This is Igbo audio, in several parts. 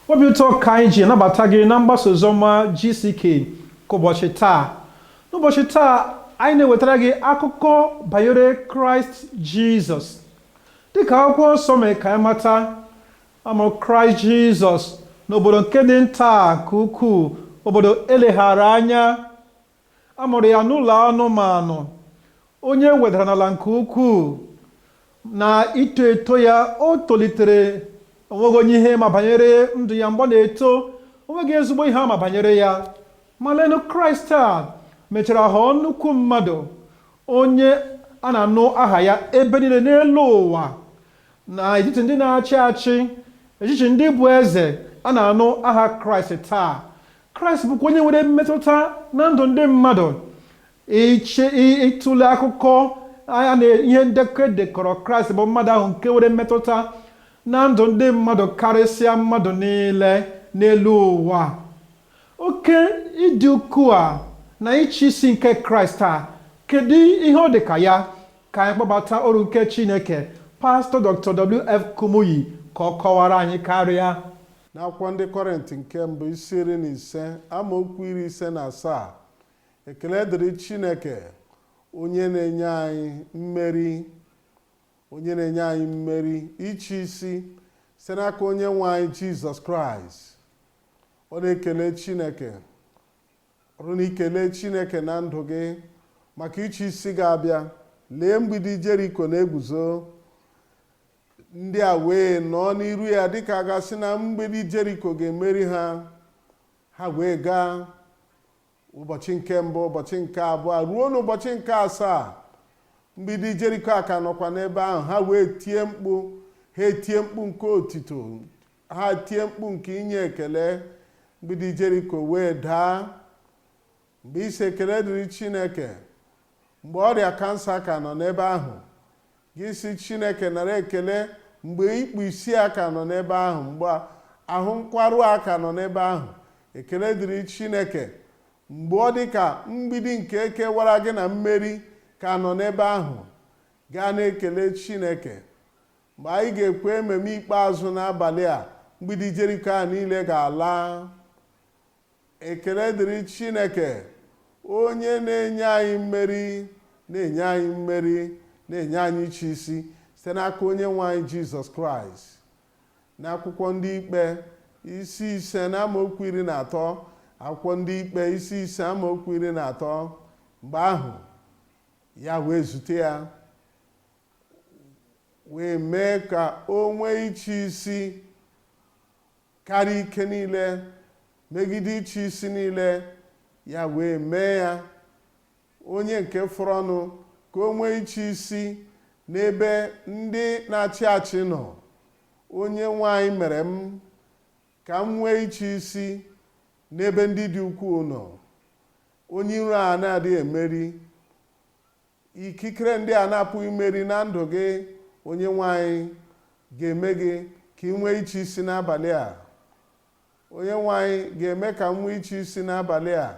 Obi ụtọ ka anyị ji nabata gị na mgbasa oziọma GCK ka ụbọchị taa. N'ụbọchị taa, anyị na-ewetara gị akụkọ banyere Kraịst Jizọs. Dịka akwụkwọ nsọ mere ka anyị mata, amụrụ Kraịst Jizọs n'obodo nke dị nta nke ukwuu, obodo eleghara anya. A mụrụ ya n'ụlọ anụmanụ, onye wedara n'ala nke ukwuu. Na ito eto ya, o tolitere onweghị onye ihe ma banyere ndụ ya mgbe ọ na-eto, onweghị ezigbo ihe ama banyere ya. Ma leenụ, Kraịst a mechara ghọọ nnukwu mmadụ, onye a na-anụ aha ya ebe niile n'elu ụwa, n'etiti ndị na-achị achị, etiti ndị bụ eze, a na-anụ aha Kraịst taa. Kraịst bụkwa onye nwere mmetụta na ndụ ndị mmadụ. Iche ịtụle akụkọ a na ihe ndekọ edekọrọ, Kraịst bụ mmadụ ahụ nke nwere mmetụta na ndụ ndị mmadụ karịsịa mmadụ niile n'elu ụwa. Oke ịdị ukwuu a na ịchị isi nke Kraịst a, kedu ihe ọ dị ka ya? Ka anyị kpọbata oru nke Chineke, Pastọ Dr. W.F. Kumuyi, ka ọ kọwara anyị karịa. N'akwụkwọ Ndị Kọrịntị nke mbụ, isi 15, amaokwu 57: Ekele dịrị Chineke, onye na-enye anyị mmeri, onye na-enye anyị mmeri ịchị isi site n'aka onye nwe anyị Jizọs Kraịst. Ọ na-ekele Chineke. Ọrụ na ikele Chineke na ndụ gị maka ịchị isi ga-abịa. Lee, mgbidi Jeriko na-eguzo. Ndị a wee nọ n'iru ya dịka a gasị na mgbidi Jeriko ga-emeri ha. Ha wee gaa ụbọchị nke mbụ, ụbọchị nke abụọ, ruo n'ụbọchị nke asaa, mgbidi Jeriko a ka nọkwa n'ebe ahụ. Ha wee tie mkpu, ha etie mkpu nke otito, ha tie mkpu nke inye ekele. Mgbidi Jeriko wee daa. Mgbe isi ekele dịrị Chineke, mgbe ọrịa kansa ka nọ n'ebe ahụ, gị si Chineke nara ekele. Mgbe ikpu isi a ka nọ n'ebe ahụ, mgbe ahụ nkwarụ a ka nọ n'ebe ahụ, ekele dịrị Chineke. Mgbe ọ dị ka mgbidi nke kewara gị na mmeri ka nọ n'ebe ahụ, gaa na-ekele Chineke. Mgbe anyị ga-ekwe ememe ikpeazụ n'abalị a, mgbidi Jeriko a niile ga-ala. Ekele dịrị Chineke, onye na-enye anyị mmeri, na-enye anyị mmeri, na-enye anyị ịchị isi site n'aka onye nwe anyị Jizọs Kraịst. N'akwụkwọ Ndị Ikpe, isi 5 na amaokwu 13, akwụkwọ Ndị Ikpe, isi 5, amaokwu 13: Mgbe ahụ ya wee zute ya, wee mee ka o nwee ịchị isi karịa ike niile, megide ịchị isi niile. Ya wee mee ya onye nke fọrọ ọnụ ka o nwee ịchị isi n'ebe ndị na-achị achị nọ. Onye nwe anyị mere m ka m nwee ịchị isi n'ebe ndị dị ukwuu nọ. Onye iro a na-adịghị emeri, ikikere ndị a na-apụghị imeri na ndụ gị, onye nwe anyị ga-eme gị ka ị nwee ịchị isi n'abalị a. Onye nwe anyị ga-eme ka m nwee ịchị isi n'abalị a.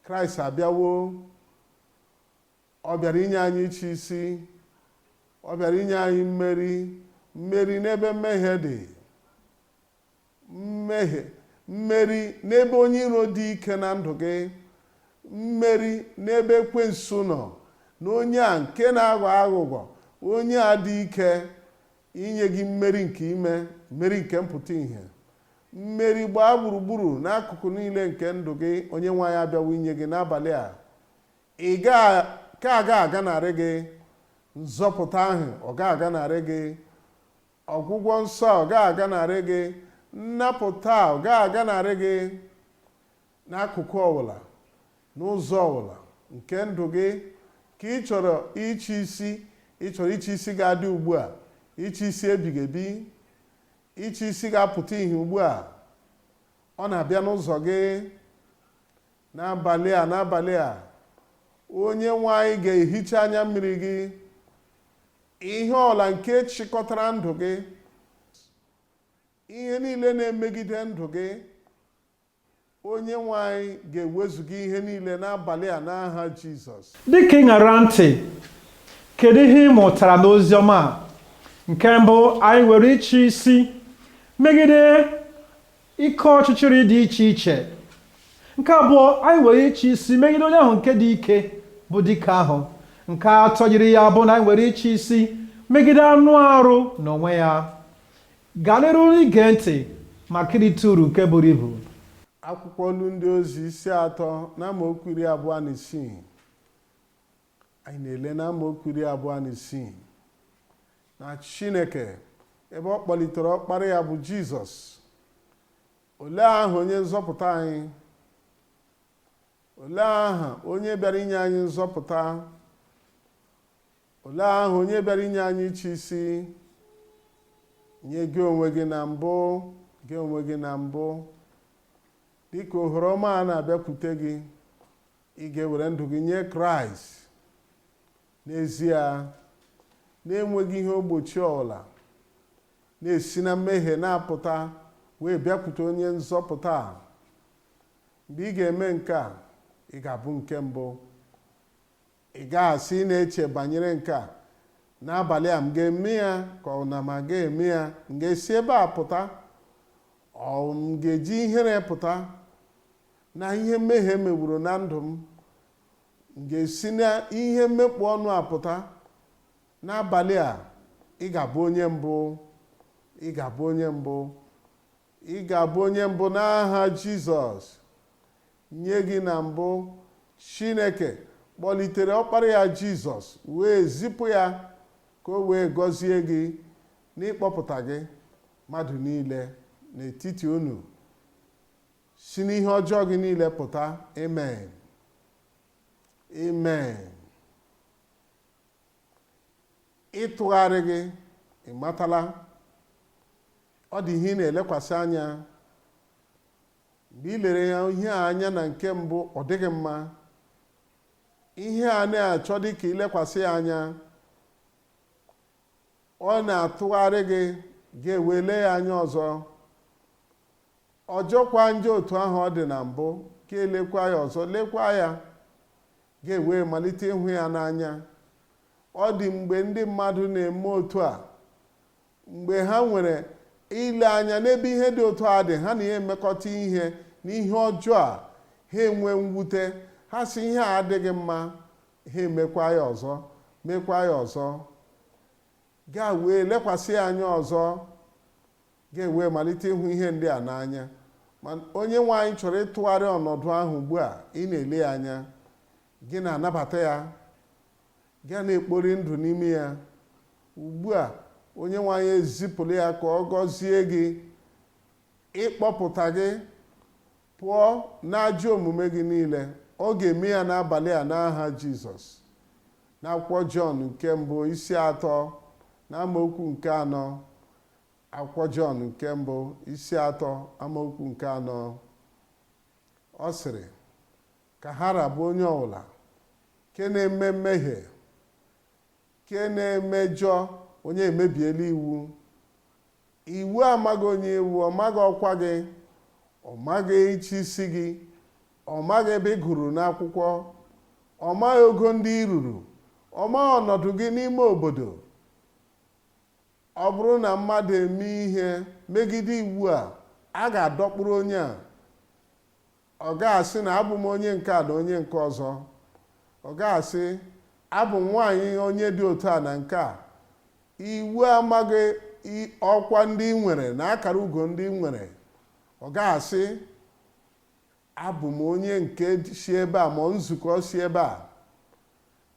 Kraịst abịawo. Ọ bịara inye anyị ịchị isi, ọ bịara inye anyị mmeri, mmeri n'ebe mmehie dị, mmehie, mmeri n'ebe onye iro dị ike na ndụ gị, mmeri n'ebe ekwensu nọ, na onye a nke na-aghọ aghụghọ, onye a dị ike inye gị mmeri nke ime, mmeri nke mpụta ìhè, mmeri gbaa gburugburu n'akụkụ niile nke ndụ gị. Onye nwe anyị abịawo inye gị n'abalị a. Ị ka aga aganarị gị nzọpụta ahụ, ọ ga-aganarị gị ọgwụgwọ nsọ, ọ ga-aganarị gị nnapụta, ọ ga-aganarị gị n'akụkụ ọbụla, n'ụzọ ọbụla nke ndụ gị ka ị chọrọ ịchị isi. Ị chọrọ ịchị isi ga-adị ugbu a, ịchị isi ebighị ebi, ịchị isi ga-apụta ihe ugbu a. Ọ na-abịa n'ụzọ gị n'abalị a. N'abalị a, onye nwe anyị ga-ehicha anya mmiri gị. Ihe ọla nke chịkọtara ndụ gị, ihe niile na-emegide ndụ gị, onye nwe anyị ga-ewezuga ihe niile n'abalị a n'aha Jizọs. Dịka ị ṅara ntị, kedu ihe ị mụtara n'ozi ọma a? Nke mbụ, anyị nwere ịchị isi megide Ike ọchịchịrị dị iche iche. Nke abụọ, anyị nwere ịchị isi megide onye ahụ nke dị ike, bụ dike ahụ. Nke atọ yiri ya bụ na anyị nwere ịchị isi megide anụ arụ n'onwe ya. Gaa n'iru ige ntị ma kirịta uru nke buru ibu. Akwụkwọ Ọlụ Ndị Ozi isi 3 na amaokwu 26. Anyị na-ele na amaokwu 26 na Chineke, ebe ọ kpọlitere ọkpara ya bụ Jizọs. Olee aha onye nzọpụta anyị? Olee aha onye bịara inye anyị nzọpụta? Olee aha onye bịara inye anyị ịchị isi? Nye gị onwe gị na mbụ, gị onwe gị na mbụ. Dịka ohere ọma a na-abịakwute gị, ị ga-ewere ndụ gị nye Kraịst. N'ezie, na-enweghị ihe ogbochi ọbụla, na-esi na mmehie na-apụta wee bịakwute onye nzọpụta a. Mgbe ị ga-eme nke a, ị ga-abụ nke mbụ. Ị ga-asị ị na-eche banyere nke a n'abalị a, m ga-eme ya ka ọ na ma ga-eme ya, m ga-esi ebe a pụta, ọ m ga-eji ihere pụta na ihe mmehie mewuru na ndụ m, m ga-esi na ihe mmekpu ọnụ a pụta. N'abalị a, ị ga-abụ onye mbụ, ị ga-abụ onye mbụ, ị ga-abụ onye mbụ n'aha Jizọs. Nye gị na mbụ, Chineke kpọlitere ọkpara ya Jizọs wee zipụ ya ka o wee gọzie gị n'ịkpọpụta gị mmadụ niile n'etiti unu si n'ihe ọjọọ gị niile pụta. Amen. Amen. Ịtụgharị gị, ị matala ọ dị ihe ị na-elekwasị anya. Mgbe ị lere ya ihe a anya na nke mbụ, ọ dịghị mma. Ihe a na-achọ dị ka ilekwasị ya anya, ọ na-atụgharị gị, ga-ewele ya anya ọzọ. Ọjọkwa njọ otu ahụ ọ dị na mbụ, ka elekwa ya ọzọ, lekwa ya, ga-ewe malite ịhụ ya n'anya. Ọ dị mgbe ndị mmadụ na-eme otu a, mgbe ha nwere ile anya n'ebe ihe dị otu a dị, ha na ihe emekọta ihe n'ihe ọjọọ a, ha enwe mwute, ha sị ihe a adịghị mma, ha emekwa ya ọzọ, mekwa ya ọzọ, ga wee lekwasị ya anya ọzọ, ga-ewe malite ịhụ ihe ndị a n'anya. Ma onye nwe anyị chọrọ ịtụgharị ọnọdụ ahụ ugbu a ị na-ele ya anya, gị na-anabata ya, gị na-ekpori ndụ n'ime ya. Ugbu a onye nwe anyị ezipụla ya ka ọ gọzie gị, ịkpọpụta gị pụọ n'ajọ omume gị niile. Ọ ga-eme ya n'abalị a n'aha Jizọs. N'akwụkwọ Jọn nke mbụ isi 3 na amaokwu nke 4, akwụkwọ Jọn nke mbụ isi 3 amaokwu nke 4, ọ sịrị ka ha rabụ onye ọbụla ke na-eme mmehie, ke na-emejọ, onye emebiela iwu. Iwu amaghị onye iwu, ọ maghị ọkwa gị, ọ maghị ịchị isi gị, ọ maghị ebe ị gụrụ n'akwụkwọ, ọ maghị ogo ndị ị ruru, ọ maghị ọnọdụ gị n'ime obodo. Ọ bụrụ na mmadụ eme ihe megide iwu a, a ga-adọkpụrụ onye a. Ọ ga-asị na abụ m onye nke a na onye nke ọzọ. Ọ ga-asị abụ m nwaanyị onye dị otu a na nke a. Iwu amaghị ọkwa ndị ị nwere na akara ugo ndị ị nwere. Ọ ga-asị abụ m onye nke si ebe a ma nzukọ si ebe a.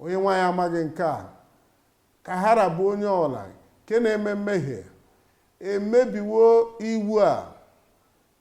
Onye nwaanyị amaghị nke a. Ka ha rabụ onye ọla nke na-eme mmehie emebiwo iwu a,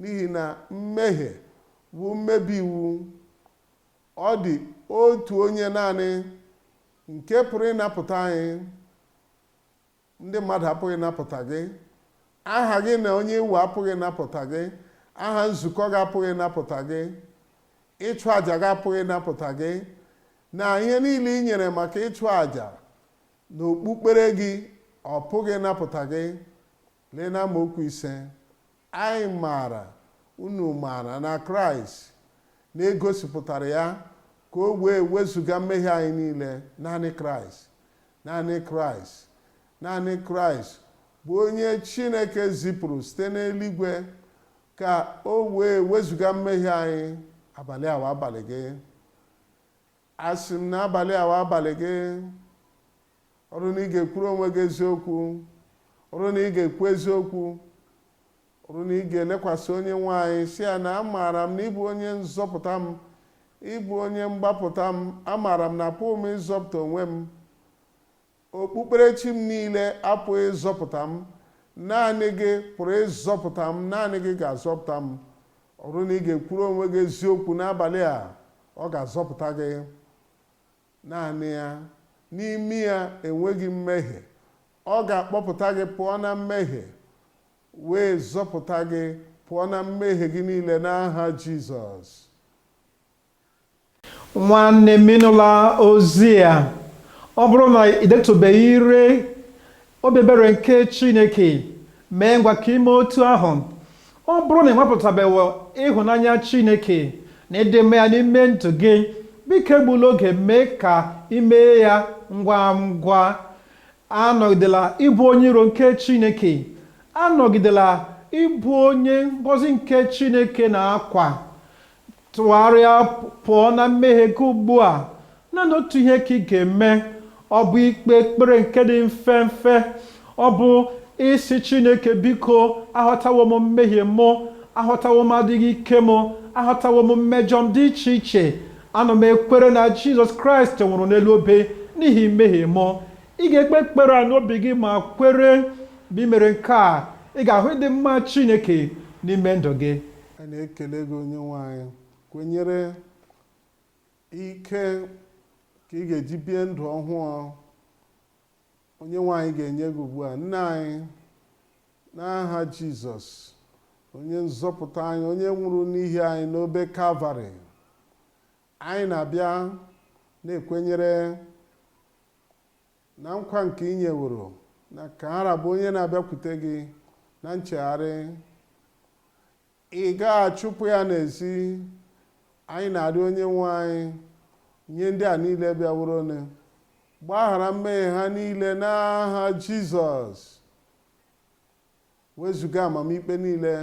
n'ihi na mmehie bụ mmebi iwu. Ọ dị otu onye naanị nke pụrụ ịnapụta anyị. Ndị mmadụ apụghị ịnapụta gị. Aha gị na onye iwu apụghị ịnapụta gị. Aha nzukọ gị apụghị ịnapụta gị. Ịchụ àjà gị apụghị ịnapụta gị. Na ihe niile ị nyere maka ịchụ àjà na okpukpere gị, ọ pụghị ịnapụta gị. Lee na amaokwu 5, anyị maara, unu maara na Kraịst na-egosipụtara ya ka o wee wezụga mmehie anyị niile. Naanị Kraịst, naanị Kraịst, naanị Kraịst bụ onye Chineke zipụrụ site n'eluigwe Ka o wee wezụga mmehie anyị. Abalị awa abalị gị, asị m na abalị awa abalị gị. Ọrụ na ị ga-ekwuru onwe gị eziokwu, ọrụ na ị ga-ekwu eziokwu, ọrụ na ị ga-elekwasị Onye nwe anyị, si ya na amaara m na ịbụ onye nzọpụta m, ịbụ onye mgbapụta m. Amaara m na apụghị m ịzọpụta onwe m, okpukperechi m niile apụghị ịzọpụta m, naanị gị pụrụ ịzọpụta m, naanị gị ga-azọpụta m. Ọ bụrụ na ị ga-ekwuru onwe gị eziokwu n'abalị a, ọ ga-azọpụta gị. Naanị ya, n'ime ya enweghị mmehie. Ọ ga-akpọpụta gị pụọ na mmehie, wee zọpụta gị pụọ na mmehie gị niile n'aha Jizọs. Nwanne m, ịnụla ozi a. Ọ bụrụ na ị detụbeghị ire obi ebere nke Chineke, mee ngwa ka ime otu ahụ. Ọ bụrụ na ị nwapụtabeghị ịhụnanya Chineke na ịdị mma ya n'ime ndụ gị, biko egbula oge, mee ka ime ya ngwa ngwa. Anọgidela ịbụ onye iro nke Chineke, anọgidela ịbụ onye ngọzi nke Chineke na-akwa. Tụgharịa pụọ na mmehie gị ugbu a. Naanị otu ihe ka ị ga-eme, ọ bụ ikpe ekpere nke dị mfe mfe. Ọ bụ isi Chineke, biko, aghọtawo m mmehie mụ, aghọtawo m adịghị ike m, aghọtawo m mmejọ m dị iche iche. Ana m ekwere na Jizọs Kraịst nwụrụ n'elu obe n'ihi mmehie mụ. Ị ga-ekpe ekpere a n'obi gị ma kwere. Mgbe ị mere nke a, ị ga-ahụ ịdị mma Chineke n'ime ndụ gị. Anyị na-ekele gị, Onye nwe anyị, kwenyere ike ka ị ga-eji bie ndụ ọhụụ Onye nwe anyị ga-enye gị ugbu a. Nna anyị, n'aha Jizọs, onye nzọpụta anyị, onye nwụrụ n'ihi anyị n'obe Kalvarị, anyị na-abịa na-ekwenyere na nkwa nke ị nyeworo na ka ara bụ onye na-abịakwute gị na nchegharị, ị gaghị achụpụ ya n'ezi. Anyị na-arịọ, Onye nwe anyị, nye ndị a niile bịaworonu, gbaghara mmehie ha niile n'aha Jizọs. Wezụga amamikpe niile,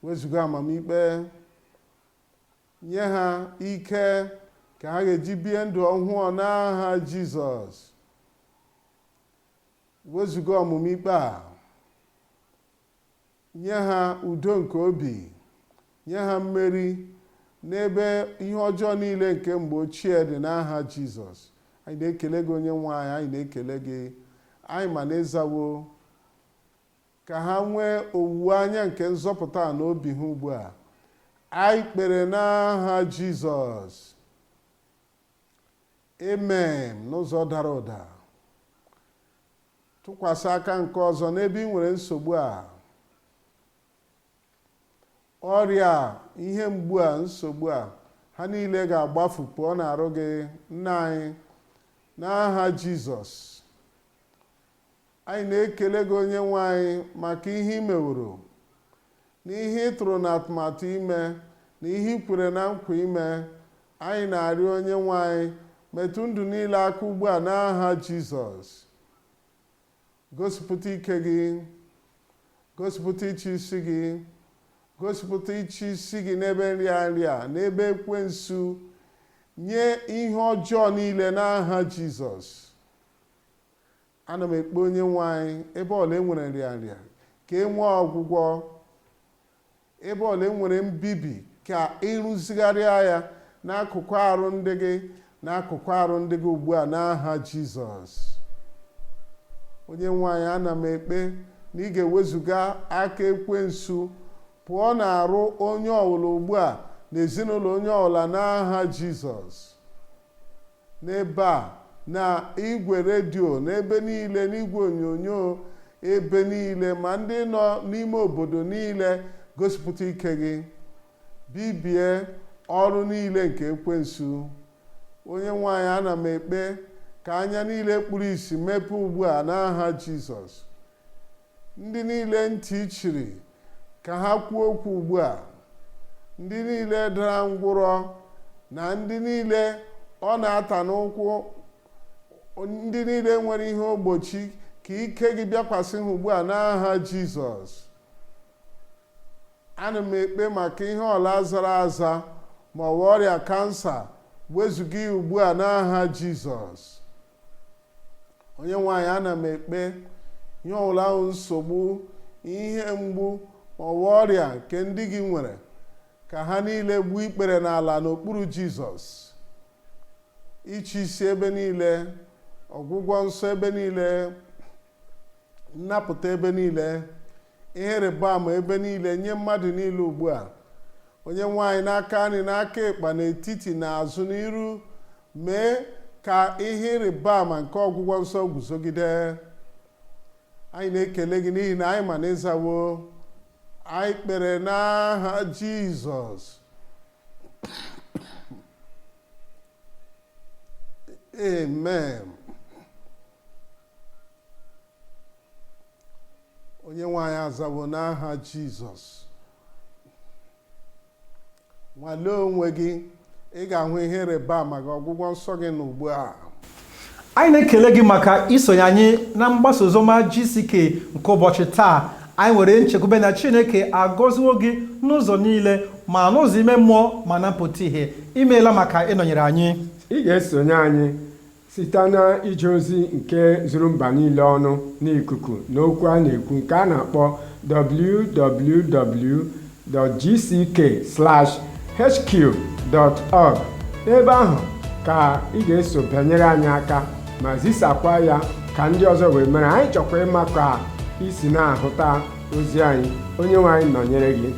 wezụga amamikpe, nye ha ike ka ha ga-eji bie ndụ ọhụụ n'aha Jizọs. Wezụga ọmụmụ ikpe a, nye ha udo nke obi, nye ha mmeri n'ebe ihe ọjọọ niile nke mgbe ochie dị n'aha Jizọs. Anyị na-ekele gị, Onye nwe anyị. Anyị na-ekele gị, anyị ma na ịzawo. Ka ha nwee owuwe anya nke nzọpụta n'obi ha ugbu a. Anyị kpere n'aha Jizọs, amen. N'ụzọ dara ụda, tụkwasị aka nke ọzọ n'ebe ị nwere nsogbu a, ọrịa a, ihe mgbu a, nsogbu a, ha niile ga-agbafu pụọ n'arụ gị. Nna anyị, n'aha Jizọs, anyị na-ekele gị, Onye nwe anyị, maka ihe ị meworo na ihe ị tụrụ n'atụmatụ ime na ihe ị kwere na nkwa ime. Anyị na-arịọ, Onye nwe anyị, metụ ndụ niile aka ugbu a n'aha Jizọs. Gosipụta ike gị, gosipụta ịchị isi gị, gosipụta ịchị isi gị n'ebe nrịa nrịa, n'ebe ekwensu, nye ihe ọjọọ niile n'aha Jizọs. Ana m ekpe, Onye nwe anyị, ebe ọla e nwere nrịanrịa, ka e nwee ọgwụgwọ. Ebe ọla e nwere mbibi, ka ịrụzigharịa ya n'akụkụ arụ ndị gị, n'akụkụ arụ ndị gị ugbu a n'aha Jizọs. Onye nwe anyị, ana m ekpe na ị ga-ewezuga aka ekwensu pụọ n'arụ onye ọbụla ugbu a, na ezinụlọ onye ọbụla n'aha Jizọs. N'ebe a, na igwe redio, n'ebe niile, n'igwe onyonyo, ebe niile, ma ndị nọ n'ime obodo niile, gosipụta ike gị, bibie ọrụ niile nke ekwensu. Onye nwe anyị, ana m ekpe ka anya niile kpuru isi mepee ugbu a n'aha Jizọs. Ndị niile ntị chiri, ka ha kwuo okwu ugbu a. Ndị niile dara ngwụrọ na ndị niile ọ na-ata n'ụkwụ, ndị niile nwere ihe ogbochi, ka ike gị bịakwasị ha ugbu a n'aha Jizọs. Ana m ekpe maka ihe ọla zara aza ma ọ bụ ọrịa kansa, wezụga ya ugbu a n'aha Jizọs. Onye nwe anyị, ana m ekpe ihe ọbụla ahụ nsogbu, ihe mgbu ma ọ bụ ọrịa nke ndị gị nwere, ka ha niile gbuo ikpere n'ala n'okpuru Jizọs. Ịchị isi ebe niile, ọgwụgwọ nsọ ebe niile, nnapụta ebe niile, ihe ịrịba ama ebe niile nye mmadụ niile ugbu a. Onye nwe anyị, n'aka nri, n'aka ịkpa, n'etiti, n'azụ, n'iru, mee ka ihe ịrịba ama nke ọgwụgwọ nsọ guzogide. Anyị na-ekele gị n'ihi na anyị ma na ịzawo. Anyị kpere n'aha Jizọs, amen. Onye nwe anyị azawo n'aha Jizọs. Nwalee onwe gị, ị ga-ahụ ihe ịrịba ama gị, ọgwụgwọ nsọ gị na ugbu a. Anyị na-ekele gị maka isonye anyị na mgbasa oziọma GCK nke ụbọchị taa. Anyị nwere nchekwube na Chineke agọziwo gị n'ụzọ niile, ma n'ụzọ ime mmụọ ma na mpụta ihe. Imeela maka ịnọnyere anyị. Ị ga-esonye anyị site na ije ozi nke zuru mba niile ọnụ n'ikuku n'okwu a na-ekwu nke a na-akpọ www.gck/hq.org. N'ebe ahụ ka ị ga-eso banyere anyị aka ma zisakwa ya ka ndị ọzọ wee mere. Anyị chọkwa ịma ka isi na-ahụta ozi anyị. Onye nwe anyị nọnyere gị.